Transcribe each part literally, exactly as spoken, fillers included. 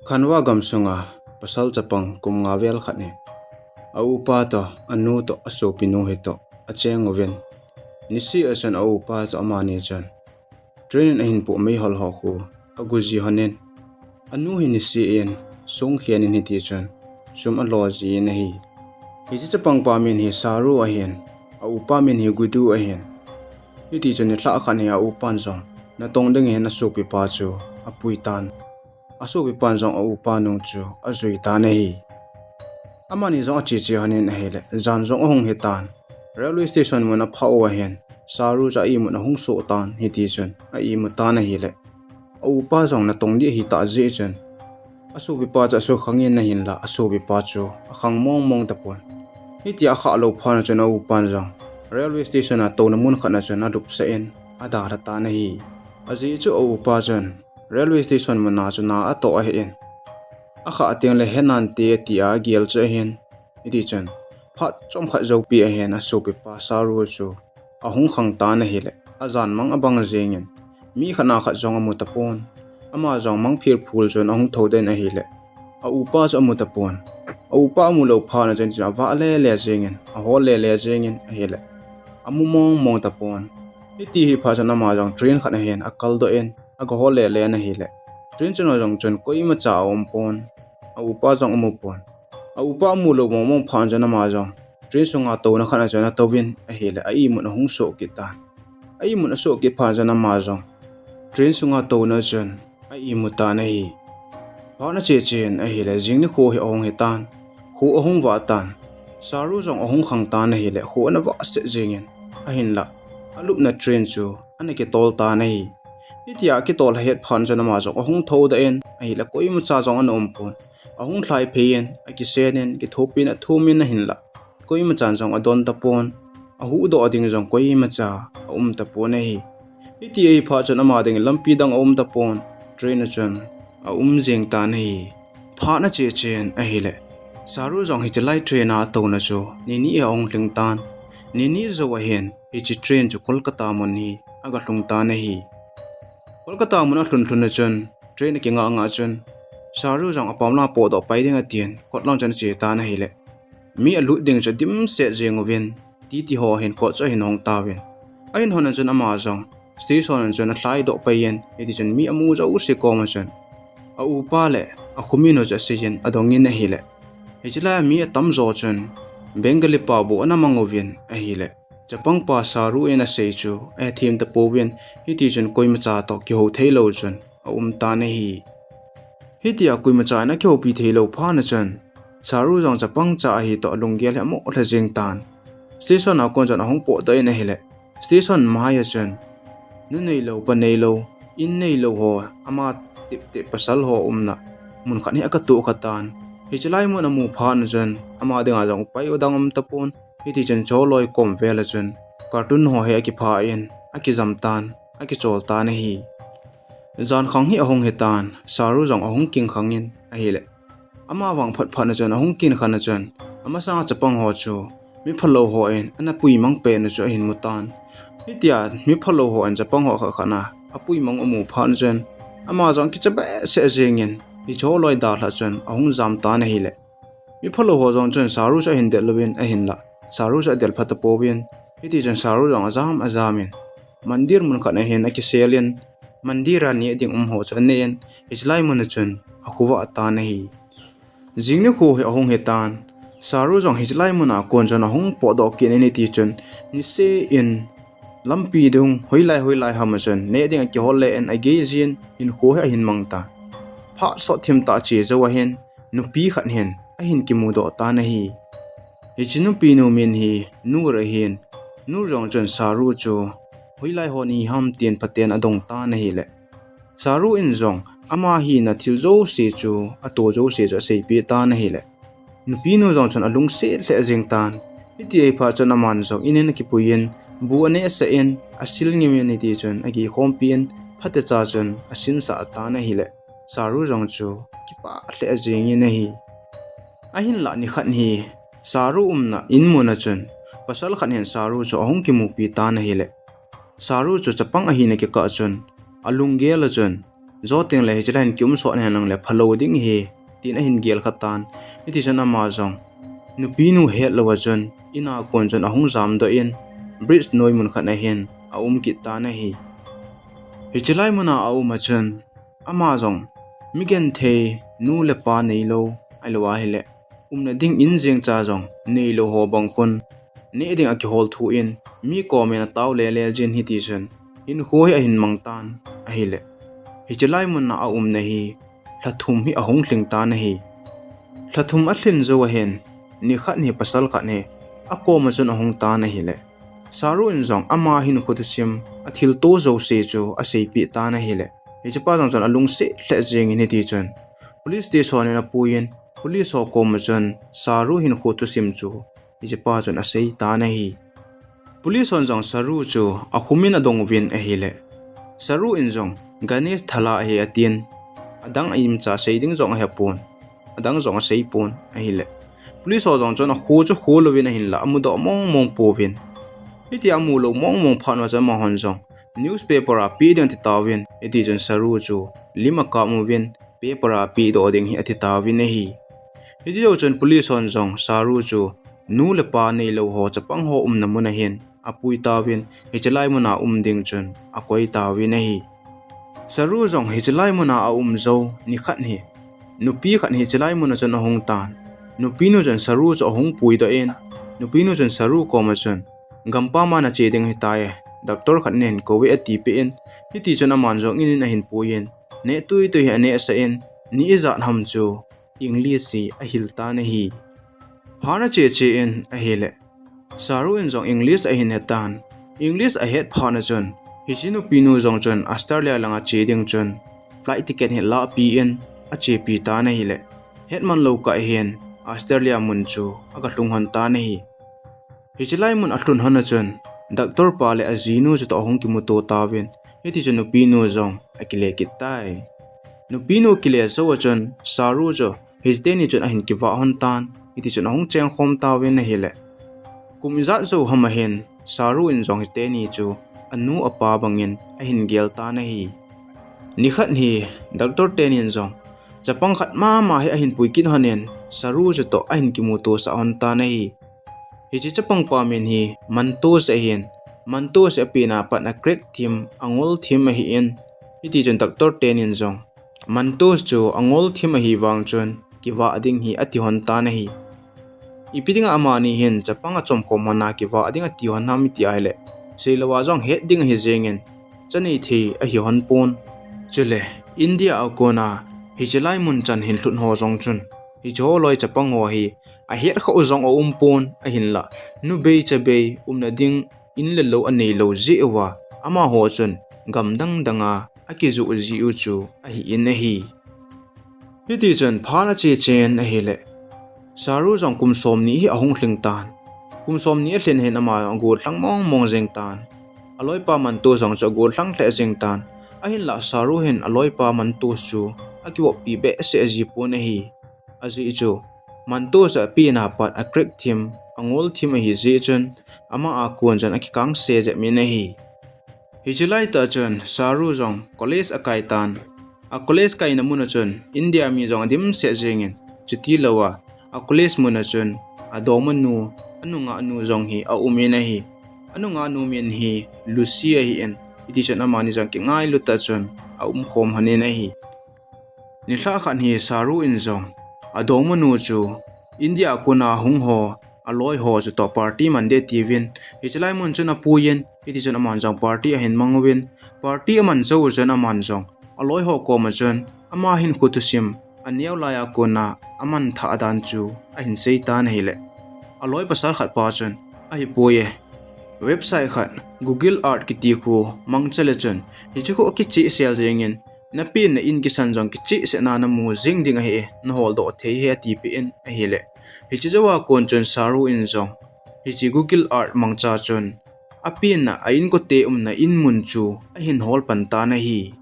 Khanwa gamsunga pasal chapang kum nga vel khat hi a upa toh, anu toh, asopinu hitoh acheng uvin. Niseh a chun a upa chu amani chun train in ahin poh meihol ho khu aguji honin, anu hi niseh in songkhen in hiti chun sum alo jin ahi. Hiche chapangpa min hi Saru ahin, a upa min hi Gudu ahin. Hiti chun nilhah khat hi a upan jong natong dingin asopipa chu apui tan. Asopipan jong a upa nung chu ajui tan ahi. Amani jong ache che honin ahile, jan jong ahung hitan. Railway station mun aphah u ahin, Saru chu a imut ahung soh tan, hiti chun a imu tan ahile, a upa jong natong ding ahitah jeh chun asopipa chu asukhang in ahinla, asopipa chu akhang mong mong tapon. Hitia akhah lou phat chun a upan jong railway station a touna mun khat na chun alupsah in adalha tan ahi. Ajeh chu a upa chun railway station muna chu na atoh ahin, akhah tengle henante tia agel chu ahin. Hiti chun phat chomkhat joupi ahin asopipa Saru chu ahung khang tan ahile, ajan mang abang jengin, mi khat na khat jong amu tapon. Ama jong mang phirphul chun ahung thou den ahile, a upa chu amu tapon. A upa amu lou phat na chun avah lele jengin, ahol lele jengin ahile, amu mong mong tapon. Hiti hi phat chun ama jong train khat ahin akaldoh in, agahol lele in ahile, train chunga jong chun koimacha aumpon. A upa jong amupon. A upa amu lou mong mong phat chun ama jong train sunga touna khat na chun atouvin ahile, a imut ahung soh kit tan. A imut asoh kit phat chun ama jong train sunga touna chun a imu tan ahi. Phat ache chen ahile, jing nikho hi ahung hitan. Kho ahung vah tan. Saru jong ahung khang tan ahile, kho ana vah set jengin, ahinla alupna train chu ana kitol tan ahi. Hitia akitol het phat chun ama jong ahung thoudoh in ahile, koimacha jong ana umpon. Ahung lhai phei in, akisen in, kithopin athumin ahinla, koimachan jong adon tapon. Ahuhdoh ding jong koimacha aum tapon ahi. Hiti ahi phat chun ama ding lampi dang aum tapon. Train a chun aum jeng tan ahi. Phat ache chen ahile, Saru jong hiche lai train a atouna chu nini ahung lhing tan. Nini jou ahin hiche train chu Kolkata mun hi agalhung tan ahi. Kolkata mun alhun lhun a chun, train akingah ngah chun, Saru jong apam lang potdoh pai ding atin, kot lang chun ache tan ahile, mi alut ding chu adimset jeng uvin, titi ho ahin kot chu ahin hong tauvin. Ahin hon a chun ama jong station a chun alhaidoh pai in, hiti chun mi amu jouse koma chun a upa le a khominu chu aseiyin adongin ahile, hiche lai a mi atamjo chun Bengali pao bou ana mang uvin ahile, chapangpa Saru in asei chu ahethem tapouvin, hiti chun koimacha toh kihou theilou chun aum tan ahi. Hitia koimacha in akihoupi theilou phat na chun, Saru jong chapangcha ahi toh alunggel hi amo lha jeng tan. Station a kon chun ahung potdoh in ahile, station maiya chun nu neilou, pa neilou, in neilou ho, ama teptep pasal ho umna mun khat hi akatoh kha tan. Hiche lai mun amu phat na chun ama dinga jong upai dang um tapon. Hiti chun choloi kom vel a chun carton ho hi akipha in, akijam tan, akichol tan ahi. Jan khang hi ahung hitan, Saru jong ahung kingkhang in ahile, ama vangphat phat na chun ahung kinkhan a chun, amasanga chapang ho chu mi phalou hon ana puimang pen u chu ahin mu tan. Hitia mi phalou hon chapang ho khat khat na apuimang amu phat na chun, ama jong kicha behseh jengin, hiche loi dalha chun ahung jam tan ahile, mi phalou ho jong chun Saru chu ahin del uvin ahinla, Saru chu adel pha tapouvin, hiti chun Saru jong ajam ajam in, mandir mun khat ahin akisel in, mandir a neh ding um ho chu aneh in, hiche lai mun a chun akhovah tan ahi. Jing nikho hi ahung hitan, Saru jong hiche lai mun a kon chun ahung potdoh kit in, hiti chun niseh in lampi dung hoilai hoilai ham a chun neh ding akihol le in, agei jin hinkho hi ahin mang tan. Phat sot thim tah che jou ahin nupi khat hin ahin kimudoh tan ahi. Hiche nupinu min hi Noor ahin, Noor jong chun Saru chu hoilai ho ni ham tin phaten adong tan ahile, Saru in jong ama hina thil jouse chu, ato jouse chu aseipeh tan ahile, nupinu jong chun alungset lheh jeng tan. Hiti ahi phat chun aman jong in in akipui in, bu anehsah in, asil ngim in, hiti chun agei khompi in, phatecha chun asinsah tan ahile, Saru jong chu kipah lheh jengin ahi. Ahinlah nikhat hi Saru umna in mun a chun pasal khat hin Saru chu ahung kimupi tan ahile, Saru chu chapang ahina kikah chun alunggel a chun Jo teng le hiche lai hin kium sot hen lang le phalou ding ahi, tin ahin gel kha tan. Hiti chun ama jong nupi nu het lou a chun in a kon chun ahung jam doh in, bridge noi mun khat a hin aum kit tan ahi. Hiche lai mun a aum a chun ama jong mi genthei nu le pa neilou, ahilou ahile umna ding in jeng cha jong neilou ho bang khun neh ding akihol thu in, mi kom in atao lel lel jin hiti chun hinkho hi ahin mang tan ahile. Hiche lai mun a aumna hi lha thum hi ahung lhing tan ahi. Lha thum alhin jou a hin, nikhat hi pasal khat hi akom a chun ahung tan ahile. Saru in jong ama hinkho thusim, athilto jouse chu aseipeh tan ahile. Hiche pa jong chun alungset lheh jeng in hiti chun police station in apui in, police ho kom a chun Saru hinkho thusim chu hiche pa chun asei tan ahi. Police hon jong Saru chu ahum in adong uvin ahile. Saru in jong Ganesh thala ahi atin, adang imacha sei ding jong ahepon, adang jong asei pon ahile. Police ho jong chun akho chu kho louvin ahinla amudoh mong mong pouvin. Hiti amu lou mong mong phat uva chun amahon jong newspaper a peh ding ati tauvin, hiti chun Saru chu lim akap uvin, paper a peh doh ding hi ati tauvin ahi. Hiti jou chun police hon jong Saru chu nu le pa neilou ho chapang ho umna mun a hin apui tauvin, hiche lai mun a um ding chun akoi tauvin ahi. Saru jong hiche lai mun a aum jou nikhat hi nupi khat hiche lai mun a chun ahung tan. Nupi nu chun Saru chu ahung puidoh in, nupi nu chun Saru kom a chun, "Gampa ma nache ding ahitai, doctor khat nahin kou ve," atipeh in, hiti chun aman jong in in ahin pui in, neh tui tui hi anehsah in, ni ijat ham chu English hi ahil tan ahi. Phat ache che in ahile, Saru in jong English ahin he tan. English ahet phat a chun, hiche nupi nu jong chun Australia lang a che ding chun flight ticket hi lahpeh in achepi tan ahile, hetman lou kah hin Australia mun chu aga lhung lhon tan ahi. Hiche lai mun alhun lhon a chun, doctor pa le ajinu chutoh ahung kimuto tauvin, hiti chun nupi nu jong akile kit tai. Nupi nu kile jou a chun, Saru chu hiche teni chun ahin kivah lhon tan, hiti chun ahung cheng khom tauvin ahile. Kum ijat jou ham a hin, Saru in jong hiche teni chu anu apa bang in ahin gel tan ahi. Nikhat hi, doctor teni in jong chapang khat mama hi ahin pui kit lhon in, Saru chutoh ahin kimuto sah lhon tan ahi. Hiche chapang pa min hi Mantosh ahin, Mantosh hi apen a pat a crack thim, angol thim ahi in, hiti chun doctor teni in jong Mantosh chu angol thim ahi vang chun kivah ding hi ati lhon tan ahi. Ipi dinga amani hin chapang achom khom lhon a kivah ding ati lhon ham iti ahile, seilou a jong het ding ahi jeng in, cha nei thei ahi lhon pon. Chule, India a kon a hiche lai mun chan hin lhut ho jong chun, hiche ho loi chapang ho hi ahet khah u jong aum pon, ahinla nu bei cha bei, umna ding in le lou aneilou jeh uva, amaho chun gam dang dang a akijoh ji u chu ahi in ahi. Hiti chun phat ache chen ahile, Saru jong kum somni hi ahung lhing tan. Kum somni alhin hin ama agollhang mong mong jeng tan. Aloipa Mantosh jong chu agollhang lheh jeng tan. Ahinla Saru hin aloipa Mantosh chu akivoppi behseh ji pon ahi. Ajeh chu Mantosh chu apen a pat a crack thim, angol thim ahi jeh chun, ama a kon chun akikangse jep in ahi. Hiche laitah chun Saru jong college akai tan. A college kaina mun a chun India mi jong adimset jeng in, chuti lou a, a college mun a chun adongmanu, anungah nu jong hi aum in ahi. Anungah nu min hi Lucy ahi in, hiti chun amani jong kingailu tah chun aum khom lhon in ahi. Nilhah khat hi Saru in jong adongmanu chu India a kon a hung ho, aloi ho chutoh party man ding atiuvin, hiche lai mun chun apui in, hiti chun aman jong party ahin mang uvin, party aman jou chun aman jong aloi ho kom a chun ama hinkho thusim, aneo lai a kon a aman thah dan chu ahin sei tan ahile, aloi pasal khat pa chun, "Ahipoi e, website khat Google Earth kiti khu mangcha le chun, hiche khu akichehsel jeng in, napen na in kisan jong kichehsel na namu jeng ding ahi e, naholdoh thei e," atipeh in ahile, hiche jou a kon chun Saru in jong hiche Google Earth mangcha chun apen a a inkote umna in mun chu ahin hol pan tan ahi.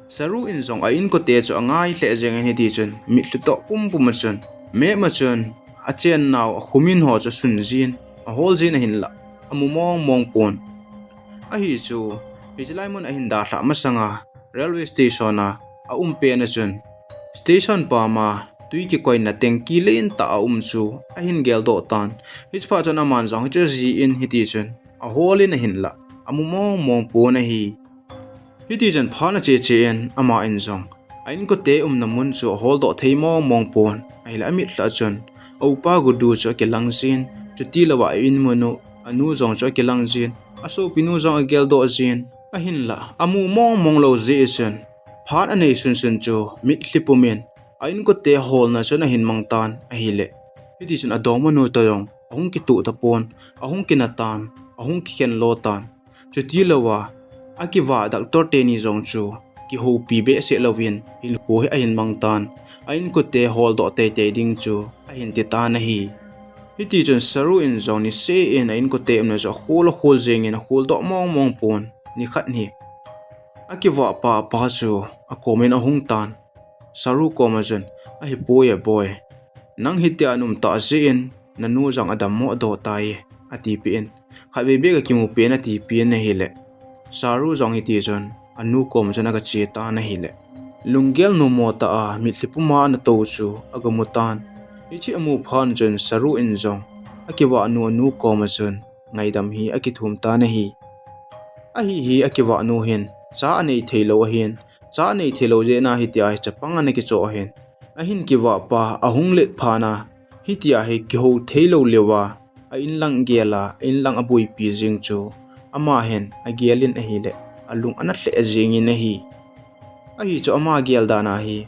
Saru in jong a inkote chu angai lheh jeng in, hiti chun mitlhi toh pumpum a chun, map a chun achen nau akhum in ho chu asun jin, ahol jin ahinla amu mong mong pon. Ahi chu, hiche lai mun ahin dalhah masang a, railway station a aum pen a chun, station pam a tui kikoina tanky lentah aum chu ahin geldoh tan. Hiche phat chun aman jong hichu ajih in hiti chun ahol in ahinlah amu mong mong pon ahi. Hiti chun phat ache che in aman jong a inkote umna mun chu aholdoh thei mong mong pon, ahile amitlha chun a upa Gudu chu akilang jin, chuti louva a inmun u anu jong chu akilang jin, asopinu jong ageldoh jin, ahinlah amu mong mong lou jeh chun phat anei sun sun chu mitlhi pum in a inkote holna chun ahin mang tan ahile. Hiti chun adongmanu toh jong ahung kituh tapon, ahung kina tan, ahung kikhen lo tan. Chuti louva akivah doctor teni jong chu kihoupi behseh louvin hinkho hi ahin mang tan, a inkote holdoh teitei ding chu ahin ti tan ahi. Hiti chun Saru in jong niseh in a inkote umna chu akhol akhol jeng in akholdoh mong mong pon, nikhat hi akivah pa apa chu akom in ahung tan. Saru koma chun, "Ahipoi e boi, nang hitia na um tah jeh in nanu jong adammo doh tai," atipeh in, "Khatvei beh kakimu peh in," atipeh in ahile, Saru jong hiti chun anu koma chun agache tan ahile, lunggel nommo tah a mitlhi pum a ana tou chu agamu tan. Hiche amu phat chun Saru in jong akivah nu anu koma chun ngaidam hi akithum tan ahi. Ahi hi akivah nu hin cha anei theilou ahin, cha anei theilou jeh a hitia hi chapang ana kichoh ahin, ahin kivah pa ahung let phat a hitia hi kihou theilou leuva a inlang gel a, a inlang aboipi jeng chu ama hin agel in ahile, alung ana lheh jeng in ahi. Ahi chu ama gel dan a hi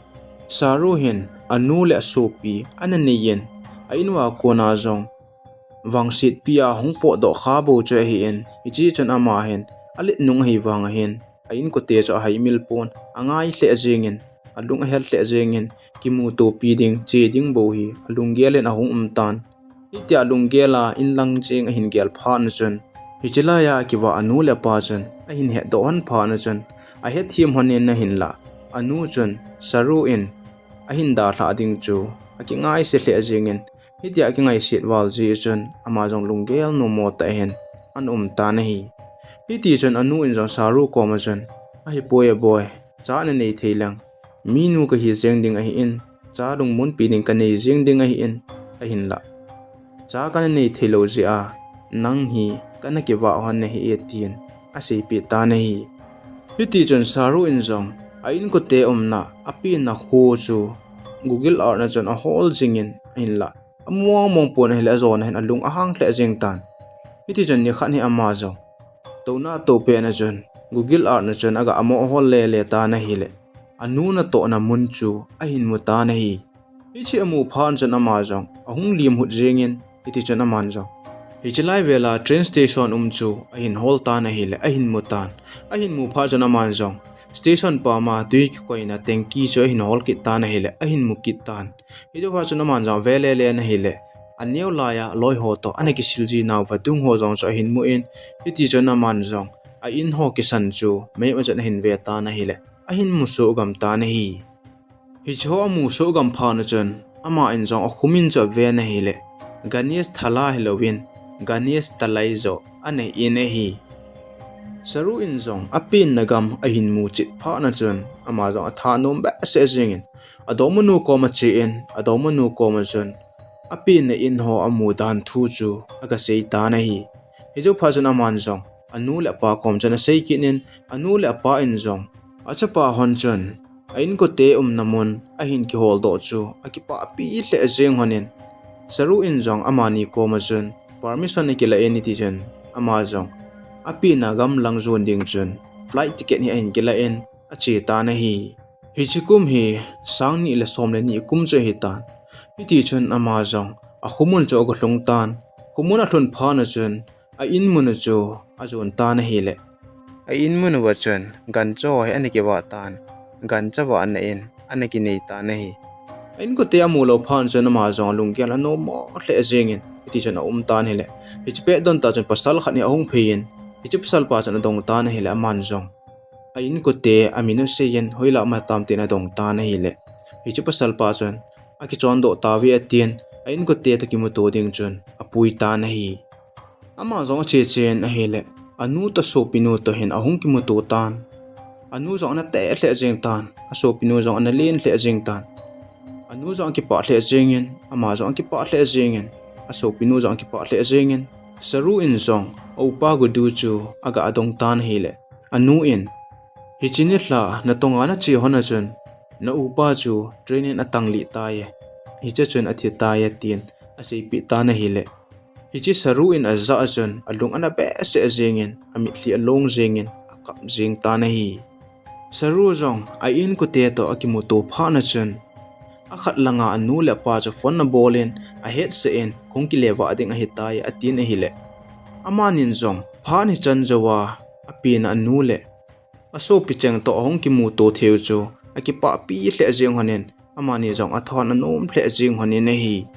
Saru hin anu le asopi ana nei in, a in uva kona jong vangsetpi a hung potdoh kha bou chu ahin, hiche chun ama hin alet nung ahi vang ahin, a inkote chu ahaimil pon, angai lheh jeng in, alung ahel lheh jeng in, kimutopi ding, che ding bou hi alunggel in ahung um tan. Hitia lunggel a inlang jeng ahin gel phat chun, hiche laiya akivah anu le apa chun ahin hetdoh lhon phat chun, ahethem lhon in ahinlah, anu chun Saru in ahin dalhah ding chu akingaise lheh jeng in, hitia akingaiset val jeh chun ama jong lunggel nommo tah in ana um tan ahi. Hiti chun anu in jong Saru koma chun, "Ahipoi e boi, cha nanei thei leng, minu kahi jeng ding ahin, cha lungmonpi ding kanei jeng ding ahin, ahinlah cha kana nei theilou jeh a nang hi kana kivah lhon nahi e," tin aseipeh tan ahi. Hiti chun Saru in jong a inkote umna, apenna kho chu Google Earth na chun ahol jing in ahinlah, amu mong mong pon ahile ajona hin alung ahang lheh jeng tan. Hiti chun nikhat hi ama jong touna atoupeh na chun Google Earth na chun aga amo hol lele tan ahile, anu natohna mun chu ahin mu tan ahi. Hiche amu phat chun ama jong ahung lim hut jeng in, hiti chun aman jong hiche lai vel a train station um chu ahin hol tan ahile, ahin mu tan. Ahin mu phat chun aman jong station pam a tui kikoina tanky chu ahin hol kit tan ahile, ahin mu kit tan. Hiche phat chun aman jong ave lele in ahile, aneo laiya aloi ho toh ana kisil ji nau vadung ho jong chu ahin mu in, hiti chun aman jong a in ho kisan chu mei ma chun ahin ve tan ahile, ahin musoh gam tan ahi. Hiche ho amusoh gam phat na chun, ama in jong akhum in chu ave in ahile, Ganesh thala hilouvin, Ganesh talai joh ana hi in ahi. Saru in jong apenna gam ahin mu chet phat na chun, ama jong athanom behseh jeng in, adongmanu koma che in, adongmanu koma chun apenna in ho amu dan thu chu aga sei tan ahi. Hiche phat chun aman jong anu le apa kom chun asei kit in, anu le apa in jong achapa hon chun a inkote umna mun ahin kiholdoh chu akipahpi lheh jeng lhon in, Saru in jong amani koma chun permission akila in, hiti chun ama jong apenna gam lang jon ding chun flight ticket hi ahin kila in ache tan ahi. Hiche kum hi sang ni le som le ni kum chu ahi tan. Hiti chun ama jong akhomun chu aga lhung tan. Khomun alhun phat na chun a inmun u chu ajon tan ahile, a inmun uva chun gancha ho hi ana kivah tan, gancha vahna in ana kinei tan ahi. A inkote amu lou phat chun ama jong alunggel anommo lheh jeng in, hiti chun aum tan ahile, hiche pet don tah chun pasal khat hi ahung phei in, hiche pasal pa chun adong tan ahile, aman jong a inkote amin asei in, hoilah um tam tin adong tan ahile, hiche pasal pa chun akichon doh tauve atin, a inkote toh kimuto ding chun apui tan ahi. Ama jong ache che in ahile, anu toh sopinu toh hin ahung kimuto tan. Anu jong ana teh lheh jeng tan, asopinu jong ana len lheh jeng tan. Anu jong akipah lheh jengin, ama jong akipah lheh jengin, asopinu jong akipah lheh jengin, Saru in jong aupa Gudu chu aga adong tan ahile, anu in, "Hiche nilhah natonga nache hon a chun, na upa chu train in atanglih tai e, hiche chun athi tai e," tin aseipeh tan ahile, hiche Saru in ajah a chun alung ana behseh jengin, amitlhi along jengin, akap jeng tan ahi. Saru jong a-inkote toh akimuto phat na chun, akhat langa anu le apa chu phone ana bolin, ahet seh in, "Kahung kile vah ding ahitai," atin ahile, amanin jong phat hichan jouva apen a anu le asopi cheng toh ahung kimuto theiyu chu akipahpi lheh jeng honin, amani jong athanom lheh jeng honin ahi.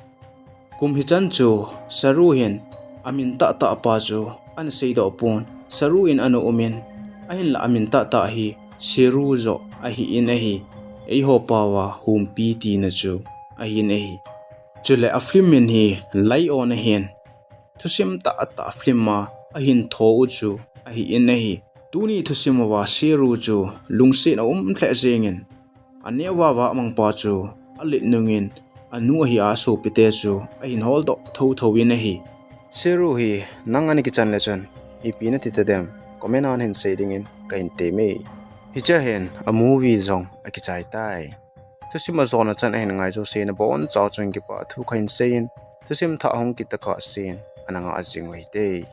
Kum hichan chu Saru hin amin tahtah pa chu ana seidoh pon, Saru in ana umin, ahinlah amin tahtah hi Seru joh ahin ahi. Eiho paova humpi tina chu ahin ahi. Chule a film min hi Lion ahin, thusim tahtah film a ahin thou chu ahin ahi. Tuni thusim uva Seru chu lungset aum lheh jengin, aneo a vahmang pa chu alet nungin, anu ahi a asopite chu ahin holdoh thotho in ahi. Seru hi nang ana kichan le chun ipi nati tadem, comment a nahin sei dingin kahin temme. Hichea hin a movie jong akichai tai. Thusim ajona chan ahin ngai jouse nabonchauva chun kipah thu kahin seiyin, thusim thah hung kit tokah sen ana ngah jing uhite.